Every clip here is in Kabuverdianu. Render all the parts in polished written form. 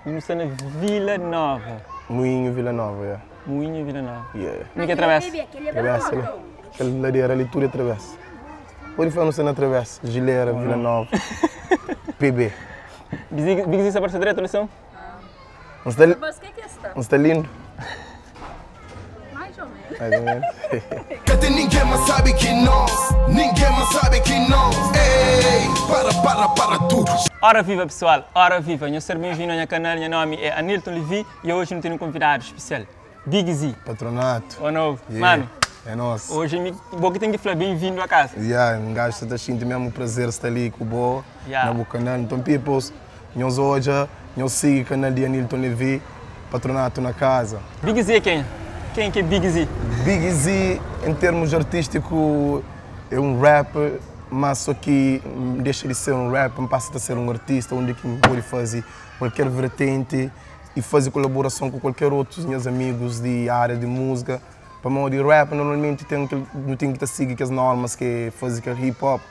Nu sta na Vila Nova. Moinho Vila Nova, yeah. Moinho Vila Nova. Yeah. Undi ki é travessa? Travessa li. Kel ladera li tudu é travessa. Pode fla nu sta na travessa. Gilera, Vila Nova. PB. Big Z sta parse dretu li son? N sta, Mas que que está? n sta lindu. Mais ou menos. Mais ou menos. Ka ten ningen más sabi ki nos Ningen más sabi ki nos Ei, para, para, para tudu. Ora viva pessoal, ora viva, nhos ser ben-vindo a nha canal, nha nomi é Anilton Levy e hoje nu ten un convidado especial, Big Z. Patronato. Ô novo, Yeah, mano, É nos. hoje mi, bo ki ten ki fla ben-vindo a casa. Yeah, un gajo sa ta xinti mesmo prazer sta li ku bo Yeah. na bu canal. Nton peoples, nhos odja, nhos sigi canal di Anilton Levy, Patronato na casa. Big Z é kenha? Ken ki é Big Z? Big Z, em termos artístico, é um rapper, mas só ki N dexa di ser um rapper, N passa ta ser um artista, undi ki N pode faze kualker vertente e faze kolaborason ku kualker otus nhas amigus di área di múzika. Pamodi rap normalmenti ten kel, nu ten ki ta sigi kes normas ki é faze kel hip hop,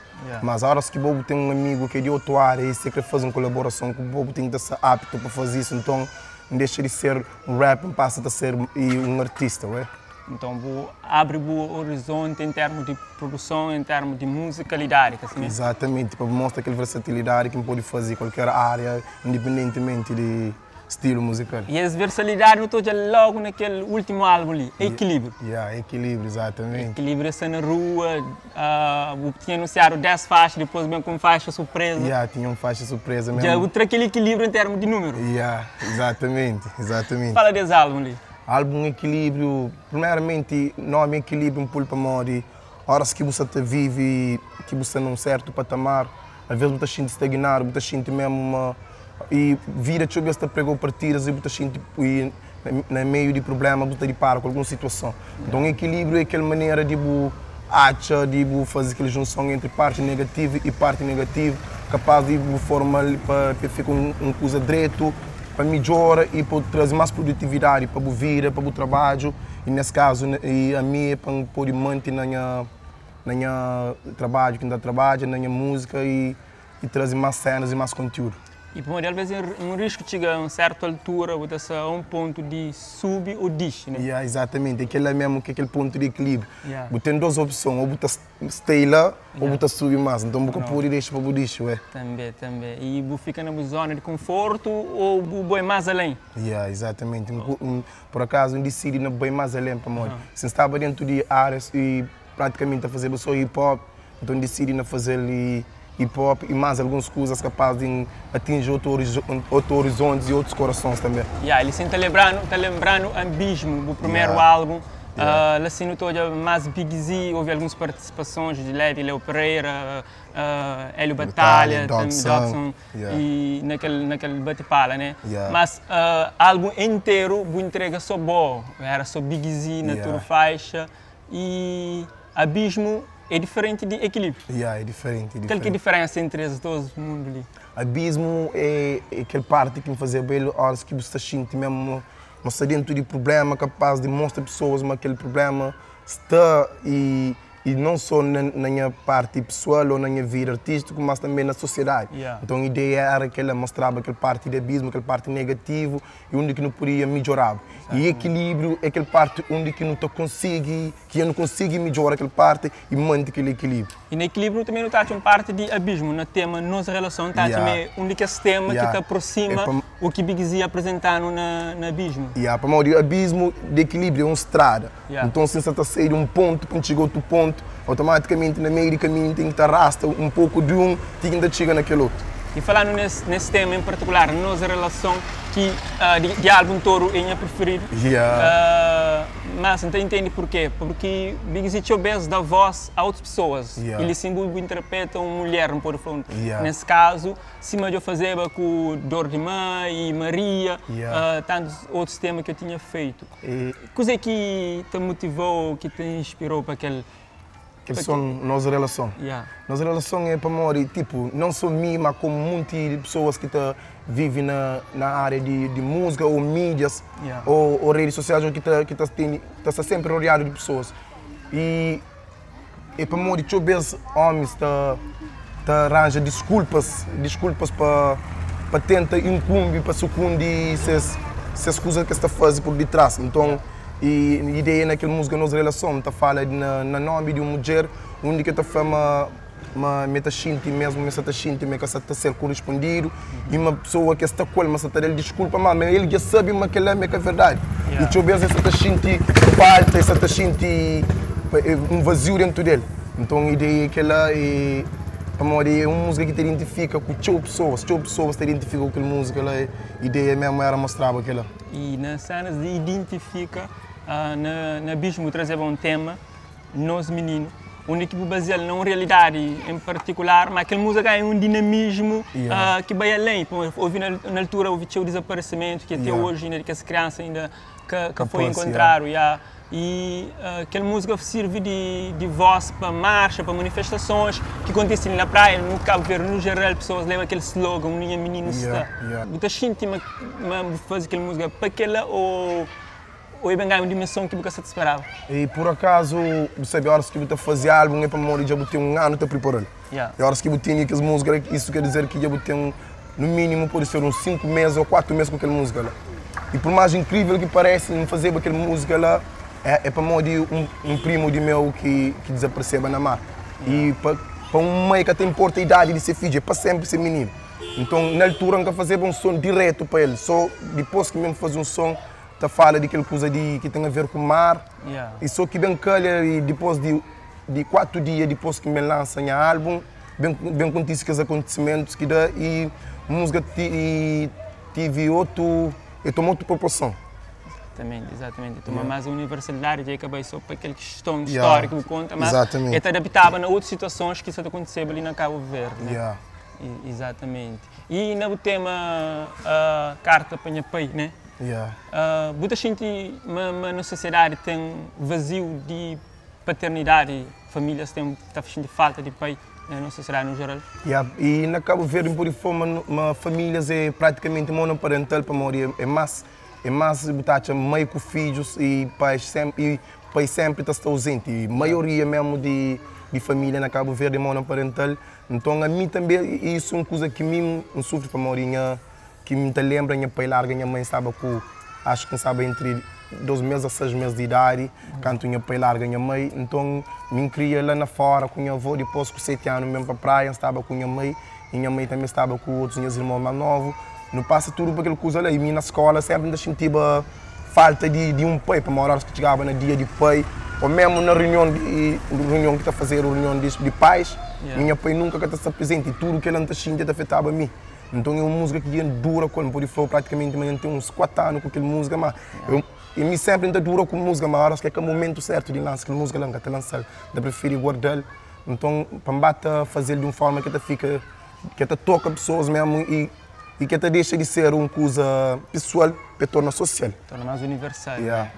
mas óras ki bo bu ten un amigu ki é di otu área i si el kre faze un kolaborason ku bo, bu ten ki ta sta aptu pa faze isu. Nton, N dexa di ser un rapper, N pasa ta ser un artista, ué. Nton, bu abri bu orizonti en termu di produson, en termu di muzikalidadi, ka si? Izatamenti, pa bu mostra kel versatilidadi ki N pode faze kualker área, indipendentimenti di stilu muzikal. I es versalidadi nu ta odja logu na kel ultimu album li, Ekilíbriu. Ya, Ekilíbriu, izatamenti. Ekilíbriu sta na rua, bu tinha anunsiadu 10 faxa, dipôs ben ku un faxa surpreza. Ya, tinha un faxa surpreza mesmu. Dja bu tra kel ekilíbriu en termu di númeru. Ya, izatamenti, izatamenti. Fala des album li. Album Ekilíbriu, primeramenti nomi Ekilíbriu N pul pamodi óras ki bu sta ta vive, ki bu sta na un sértu patamar, alvês bu ta xinti stagnadu, bu ta xinti mésmu ma i vida txeu bês ta prega-u partidas i bu ta xinti i na meiu di prubléma bu ta dipara ku algun situason. Nton ekilíbriu é kel manera di bu atxa, di bu faze kel junson entri parti negativu i parti negativu, kapás di bu forma-l pa el fika un kuza dretu, pa midjora i pa traze más produtividadi pa bu vida, pa bu trabadju i nes kazu i ami é pa N pode mante na nha na nha trabadju ki N ta trabadja, na nha múzika i i traze más sénas i más kontiúdu. I pamodi alvês é un risku txiga un sértu altura bu ta sta a un pontu di subi ô dixi, né? Ya, izatamenti. É kel-la mésmu ki é kel pontu di ekilíbriu. Ya. Bu ten dôs opson, ô bu ta stay la ô bu ta subi más. Nton bu ka pode dexa pa bu dixi, ué. Tanbê, tanbê. I bu fika na bu zóna di konfortu ô bu bai más alén? Ya, izatamenti. Pur akazu, N disidi na bai más alén pamodi si N staba déntu di árias i pratikamenti ta fazeba sô hip hop, nton N disidi na faze-l hip hop i más alguns kuzas kapaz di N atinji otu otu orizontis i otus korasons tanbe. Ya, li sin ta lebranu, ta lenbranu Abismo, bu primeru Ya, álbum. ya. La sin nu ta odja más Big Z, ovi alguns partisipasons di Levy Leo Pereira, Hélio Batalha, Batalha, tam Dodson, Dodson ya. i na kel na kel bate-pala, né? Ya. Mas álbum interu bu entrega sô bo, era sô Big Z na tudu Ya. faixa. I abismu é diferenti di ekilíbriu? Ya, é diferenti, é Kal ki é diferenti. diferensa entri es dôs mundu li? Abismu é é kel parti ki N fazeba el óras ki bu sta xinti mésmu ma sta déntu di prubléma, kapás di mostra pesoas ma kel prubléma sta i i non sô na na nha parti pesoal ô na nha vida artístiku, mas tanbê na sosiedadi. Ya. Nton ideia éra kel-la, mostraba kel parti di abismu, kel parti negativu i undi ki nu podia midjoraba. I ekilíbriu é kel parti undi ki nu ta konsigi, ki nu konsigi midjora kel parti i mante kel ekilíbriu. I na ekilíbriu tanbê nu ta atxa un parti di abismu na tema nos relason, ta atxa ma é un di kes tema ki ta aprosima u ki Big Zee aprezenta-nu na abismu. Ya, pamodi abismu di ekilíbriu é un strada. Nton si N sta ta sai di un pontu pa N txiga otu pontu, automatikamenti na meiu di kaminhu N ten ki ta rasta un poku di un ti ki N ta txiga na kel otu. I falandu nes nes tema en partikular, nos relason ki di album todo é nha preferidu. Mas N ta intendi purke, purki Big Zee txeu bes da vos a otus pesoas i li sin bu bu interpreta un mulher, N pode fla un nes kazu, sima djo fazeba ku Dor di Mai i Maria, tantus otus tema ki eu tinha feitu. Kuzê ki ta motivau, ki ta inspirau pa kel. Kel son Nos Relason. Nos Relason é pamodi, tipo, non so mi, ma komu munti di pesoas ki ta vive na na ária di di múzika ô mídias ô ô redi sosiais ô ki ta ki ta tene ta sta sénpri rodiadu di pesoas. I é pamodi txeu bês ómis ta ta ranja diskulpas diskulpas pa. pa tenta inkunbi, pa sukundi ses ses kuza ki es ta faze pur ditras. Nton, i ideia na kel múzika Nos Relason ta fala na na nómi di un mudjer undi ki el ta fla ma ma mi ta xinti mesmu mi sa ta xinti ma el ka sa ta ser kurispondidu i ma pesoa ki el sta ku el ma sa ta da-l diskulpa ma ma el dja sabe ma kel-la ma é ka verdadi i txeu bês el sa ta xinti falta el sa ta xinti un vaziu déntu di el. Nton ideia é kel-la i pamodi é un múzika ki ta identifika ku txeu pesoas, txeu pesoas ta identifika ku kel múzika la i ideia mesmu éra mostraba kel-la. I na sénas di identifika na Abismu bu trazeba un tema. Nos Mininu, undi ki bu bazia-l na un realidadi en partikular, ma kel múzika ganha un dinamismu ki bai alén. Ovi na altura, ovi txeu dizaparesimentu ki ate oji inda di kes kriansa inda ka foi enkontradu. I kel múzika sirvi di vós pa marxa, pa manifestasons ki kontise li na Praia, nu Kabu Verdi nu jeral, pesoas leba kel slogan, Undi nha mininu sta. Bu ta xinti ma bu faze kel múzika pa kel-la ô Ô e ben ganha un dimenson ki bu ka sa ta speraba? E pur akazu, bu sabe óras ki bu ta faze álbun é pamodi dja bu ten un anu ta pripara-l. E óras ki bu tene kes múzika la, isu ker dizer ki dja bu ten nu mínimu pode ser uns 5 mês ô 4 mês ku kel múzika la. E pur más inkrível ki parese, N fazeba kel múzika la é pamodi un primu di meu ki dizapareseba na mar. E pa un mai ka ta inporta idadi di se fidju, é pa sénpri se mininu. Nton, na altura N ka fazeba un son diretu pa el, sô dipôs ki mi N faze un son ta fala di kel kuza di ki ten a ver ku mar i so ki ben kalha i dipos di di 4 dia dipos ki N ben lansa nha album ben ben kontise kes akontisimentus ki da i musika ti i tivi otu e toma otu proporson. Exatamente, exatamente. Toma mas universalidadi dja e ka bai so pa kel kiston stóriku ki bu konta, mas e ta adaptaba na otus situasons ki sa ta kontiseba li na Kabu Verdi, ne? Exatamente. I na bu tema Karta pa nha pai, ne? Bu ta xinti ma ma nos sosiedadi ten vaziu di paternidadi, famílias ten ta xinti falta di pai na nos sosiedadi no jeral? Yeah, i na Kabu Verdi N pode fla ma ma famílias é pratikamenti monoparental pamodi é más é más bu ta atxa mai ku fidjus i pais senpri i pai senpri ta sta auzenti. I maioria mesmu di di família na Kabu Verdi é monoparental. Nton ami tanbe isu é un kuza ki mi N sufri pamodi nha Ki mi ta lenbra nha pai larga nha mãe staba ku acho ki staba entri 2 mes a 6 mes di idadi kantu nha pai larga nha mãe nton mi N kria la na fora ku nha avó dipos ku 7 anu N ben pa praia N staba ku nha mãe i nha mãe tanbe staba ku otus nhas irmon mas novu nu pasa tudu pa kel kuza la i mi na skola senpri N ta xintiba falta di di un pai pamodi oras ki txigaba na dia di pai o mesmu na reunion di reunion ki ta fazedu reunion di pais mi nha pai nunka ka ta sta prezenti tudu kila N ta xinti ta afetaba mi. Nton é un múzika ki dja N dura ku el, N pode fla-u pratikamenti ma dja N ten uns 4 anu ku kel múzika, má eu i mi sénpri N ta dura ku múzika, má óras ki é ka momentu sértu di lansa kel múzika la, N ka ta lansa-l, N ta prifiri guarda-l. Nton, pa N ba ta faze-l di un fórma ki ta fika, ki ta toka pesoas mésmu i i ki ta dexa di ser un kuza pesoal pa el torna sosial. Torna más universal. Yeah.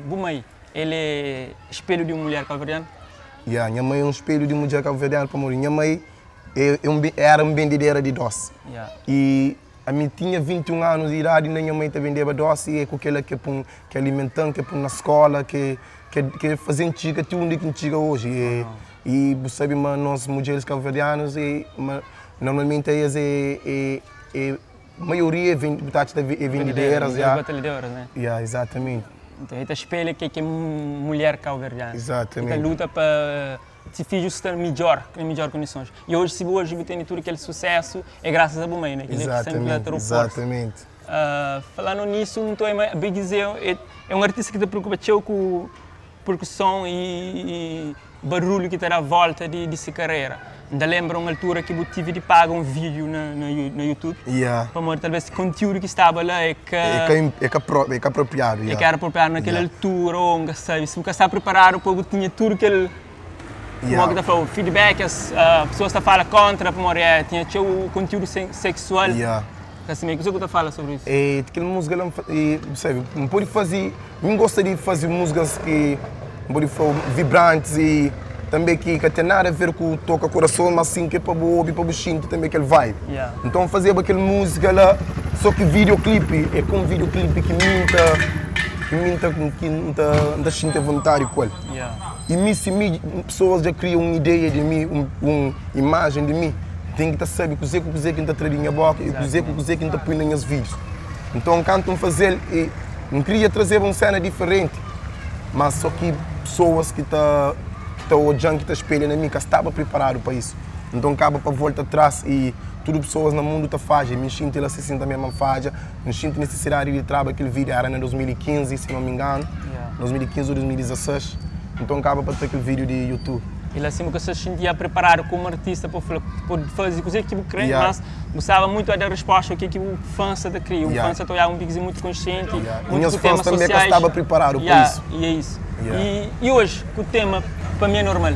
Bu mai, el é spelhu di un mulher kabuverdianu? Yeah, nha mai é un spelhu di un mudjer kabuverdianu pamodi nha mai Éra un bendedera di dósi. I ami tinha 21 anu di idadi inda nha mai ta bendeba dósi i é ku kel-la ki pun, ki alimenta-m, ki pun na skóla, ki ki faze-m txiga ti undi ki N txiga oji. I bu sabe ma nos mudjeris kabuverdianus é ma normalmenti es é é maioria é bu ta atxa é bendederas. É batalhadoras, né? Ya, izatamenti. Nton, el ta spelha ke ki é mulher kabuverdiana. Izatamenti. El ta luta pa Si fidjus sta midjor, na midjor kondisons. I oji, si bu oji bu tene tudu kel susésu, é grasas a bu mai, né? Kel-li ki sénpri ta tra-u forsa. Exatamente. Falando nisso, nton é ma Big Zé é un artista ki ta preokupa txeu ku perkuson i barulhu ki ta da volta di se karera. N ta lenbra un altura ki bu tive di paga un vídiu na YouTube, pamodi talvês kontiúdu ki staba la é ka. É ka é ka apropriadu. É ka era apropriadu na kel altura ô N ka sabe. Si bu ka sta preparadu pa bu tinha tudu kel. Mo ki ta fla, feedback, as pessoas ta fala kontra pamodi é tinha txeu kontiúdu seksual. Ka si mê, kuzê ku ta fala sobri isu? É kel múzika la, bu sabe, N pode faze, mi N gosta di faze múzikas ki N pode fla vibrantis i tanbe ki ka ten nada a ver ku toka kurason, mas sin ki é pa bu obi, pa bu xinti tanbe kel vibe. Nton N fazeba kel múzika la, sô ki videoklipi é ka un videoklipi ki mi N ta, ki mi N ta, ki N ta, N ta xinti avontadi ku el. I mi si mi, pesoas dja kria un ideia di mi, un imajen di mi. N ten ki ta sabe kuzê ku kuzê ki N ta tra di nha bóka i kuzê ku kuzê ki N ta poi na nhas vídius. Nton, kantu N faze-l, i N kria trazeba un séna diferenti, má sô ki pesoas ki ta ki ta odja-m, ki ta spelha na mi, ka staba priparadu pa isu. Nton, N kaba pa volta tras i tudu pesoas na mundu ta fadja i mi N xinti la si sin tanbê ma N fadja. N xinti nisisidadi di traba kel vídiu, éra na 2015, si non mi inganu, 2015 ô 2016. Nton, N kaba pa tra kel vídiu di YouTube. I la si bu ka sta xinti preparadu komu artista pa fla, pode faze kuzê ki bu krê, mas bu staba mutu a da resposta o ke ki bu fãs sa ta kria. Bu fãs sa ta oiaba un bigzi mutu konsienti, mutu ku temas sosiais. Ka staba priparadu pa isu. I é isu. I oji, ku tema Pa mi é normal.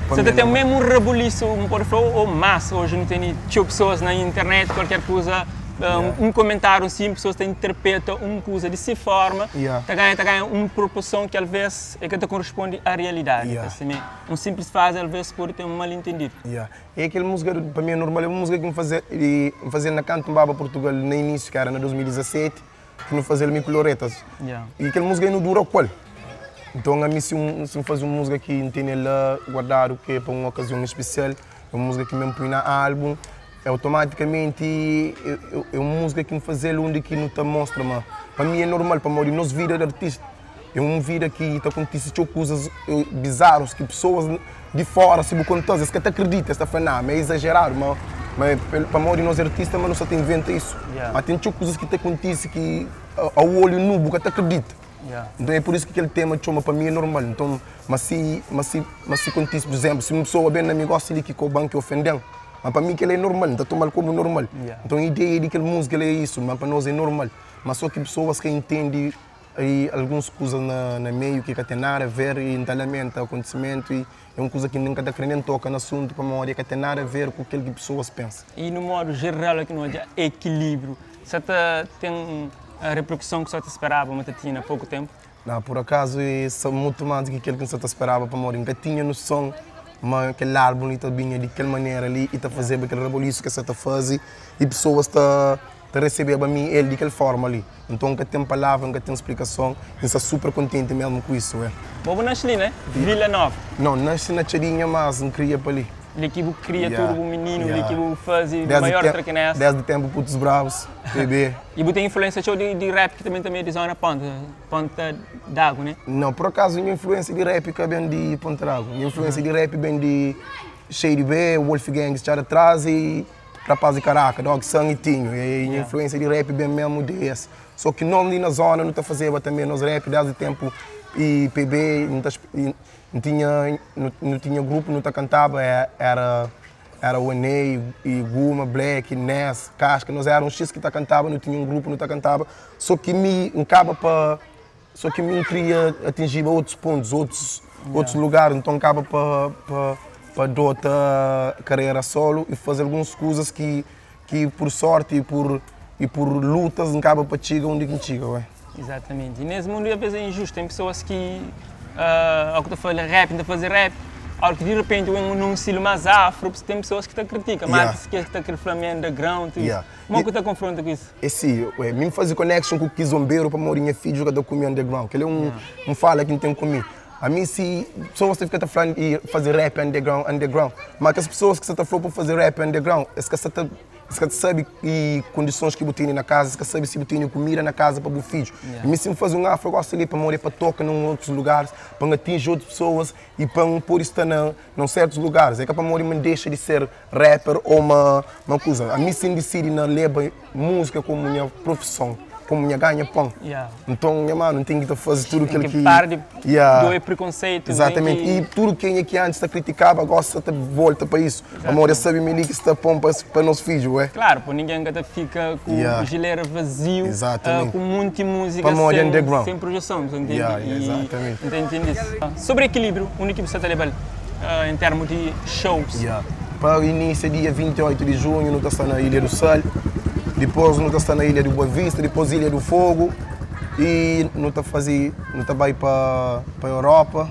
Sa ta ten mesmu rabulisu, un pode fla, ou más. Oji nu tene txeu pesoas na internet, kualker kuza, un komentáriu sinplis, pesoas ta interpreta un kuza di se forma, ta ganha, ta ganha un proporson ki alvês é ka ta korresponde a realidadi. Un simplis frazi alvês pode ten un mal entendidu. E kel múzika pa mi é normal, é un múzika ki N faze, N faze-l na kantu N baba Purtugal na inísiu, ki éra na 2017, ki nu faze-l mi ku Loretas. E kel múzika nu dura ku el. Nton ami si N si N faze un múzika ki N tene la guardadu ki é pa un okazion spesial, é un múzika ki mi N pui na álbun, é automatikamenti é un múzika ki N faze-l undi ki nu ta mostra ma pa mi é normal, pamodi nos vida di artista É un vida ki ta kontise txeu kuzas bizarus ki pesoas di fóra, si bu konta-s, es ka ta kridita. Es ta fla, Ná, ma é izajeradu, ma ma é pamodi nos é artista, ma nu sta ta inventa isu. Má ten txeu kuzas ki ta kontise ki a olhu nu bu ka ta kridita. Nton é pur isu ki kel tema txoma Pa mi é normal. Nton, ma si ma si ma si kontise, pur izénplu, si un pesoa ben na mi gósi li ki koba-m, ki ofende-m, ma pa mi kel-la é normal, N ta toma-l komu normal. Nton ideia di kel múzika la é isu, ma pa nos é normal. Má sô ki pesoas ka intende I alguns kuza na meiu ki ka ten nada a ver i N ta lamenta akontisimentu i é un kuza ki N ka ta kre nen toka na asuntu pamodi e ka ten nada a ver ku kel ki pesoas pensa. I nu modu jeral o ki nu odja ekilibriu sa ta ten reperkuson ki sa ta speraba ma ta tinha na poku tenpu? Na, pur akazu e sta mutu mas di ki kel ki N sa ta speraba pamodi N ka tinha noson ma kel albun li ta binha di kel manera li i ta fazeba kel rabolisu ki e sa ta faze i pesoas ta ta resebeba mi el di kel forma li. Nton, N ka ten palavra, N ka ten splikason, N sta super kontenti mesmu ku isu, é. Bo bu nasci li, né? Vila Nova. Não, N nasci na Txadinha, mas N kria pa li. Li ki bu kria tudu bu mininu, li ki bu fazi maior trakinesa. Desdi tenpu Putus Bravus, PB. I bu ten influensia txeu di rap ki também também é di zona Ponta, Ponta d'Agu, né? Não, por akazu nha influensia di rap ka ben di Ponta d'Agu. Nha influensia di rap ben di Shady B, Wolf Gang, Txada Traz i Rapaz di Karaka, Dog San i Tinho. E nha influensia di rap ben mesmu di es. So ki nos li na zona nu ta fazeba tanbe nos rap desdi tenpu i PB, nu ta nu tinha nu tinha grupu nu ta kantaba era era One i Guma, Black, Ness, Kaska, nos era un xis ki ta kantaba, nu tinha un grupu nu ta kantaba. So ki mi N kaba pa so ki mi N kria atinjiba otus pontus, otus otus lugar, nton N kaba pa pa pa adota karera solo i faze alguns kuzas ki ki pur sorti i pur i pur lutas N kaba pa txiga undi ki N txiga ué. Exatamente. E nes mundu às vezes é injusto, tem pessoas ki uh, que ta fala rap, ta fazer rap, ao que de repente um num estilo mais afro, tem pessoas que ta critica, mas yeah. que ta querer falar meio underground, yeah. Como que ta confronta com isso? É sim, ué, mim fazer connection com o Kizombeiro para morrer minha filho jogador comigo underground, que ele é um, yeah. um fala que não tem comigo. A mim se pessoas fica tá falando e fazer rap underground, underground, mas que as pessoas que você tá falando para fazer rap underground, esse que você tá esse que sabe e condições que você tem na casa, esse que sabe se você tem comida na casa para o filho. Yeah. E me se fazer um afro, eu gosto ali para morrer, para tocar em outros lugares, para atingir outras pessoas e para pôr estar na, em certos lugares. É que para morrer me deixa de ser rapper ou uma, uma coisa. A mim se decide na leva música como minha profissão, como minha ganha-pão. Yeah. Então, minha mano, tem que fazer tudo aquilo que. Para de yeah. doer preconceito. Exatamente. Que... E tudo quem aqui antes te criticava, gosta de volta para isso. Amor, eu sabe me que está pão para, para nosso filho, ué. Claro, pô, ninguém até fica com Yeah. gileira vazio, Exatamente. com muita música Pa morrer sem, underground. sem projeção, você entende? Yeah, yeah, exatamente. Entende isso? Sobre equilíbrio, onde que você está levando em termos de shows? Yeah. Para o início, dia 28 de junho, nós está na Ilha do Sal, depois nós está na Ilha do Boa Vista, depois Ilha do Fogo e nós está fazer, nós tá vai para para Europa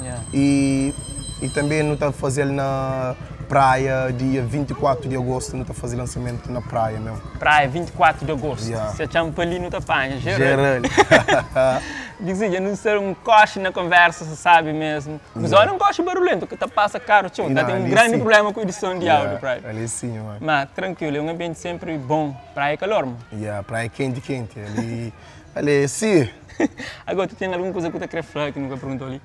Yeah. e e também nós está fazendo na Praia, dia 24 di agostu nu ta faze lansamentu na Praia mesmu. Praia, 24 di agostu. Yeah. Se atxa-m pa li nu ta panha. Geral. Geral. Big Z, dja nu ser un koxi na konversa, sa sabi mesmu. Mas ora un koxi barulhentu ki ta pasa karu txeu. Ta ten un grandi problema ku edison di audio, Praia. Ali sim, mano. Ma trankuilu, é un ambienti sempri bon. Praia é kalor, mo. Yeah, praia é kenti, kenti. Ali, ali si. Agora, tu ten algun kuza ku ta kre fla ki nu ka perguntou li?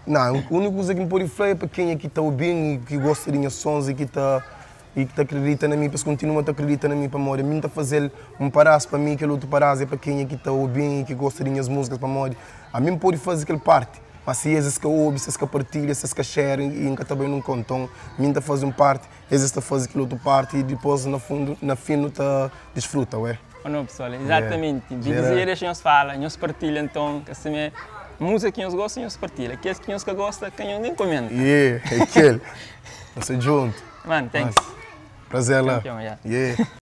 Não, úniku kuza ki N pode fla é pa kenha ki ta obi-m i ki gosta di nha sons i ki ta i ki ta akredita na mi, pa es kontinua ta akredita na mi pamodi ami N ta faze-l un padás pa mi, kel otu padás é pa kenha ki ta obi-m i ki gosta di nhas múzikas pamodi ami N pode faze kel parti, ma si es es ka obi, si es ka partilha, si es ka share i N ka ta bai nunka. Nton mi N ta faze un parti, es es ta faze kel otu parti i dipôs na fundu na fin nu ta disfruta, ué. Ô no pessoal, exatamente. Big Z dexa nhos fala, nhos partilha nton, ka sime música ki nhos gosta nhos partilha, kes ki nhos ka gosta ka nhos nem comenta. Yeah, é kel. Nu sta djuntu. Man, thanks. Prazer la. Campeão, yeah. Yeah.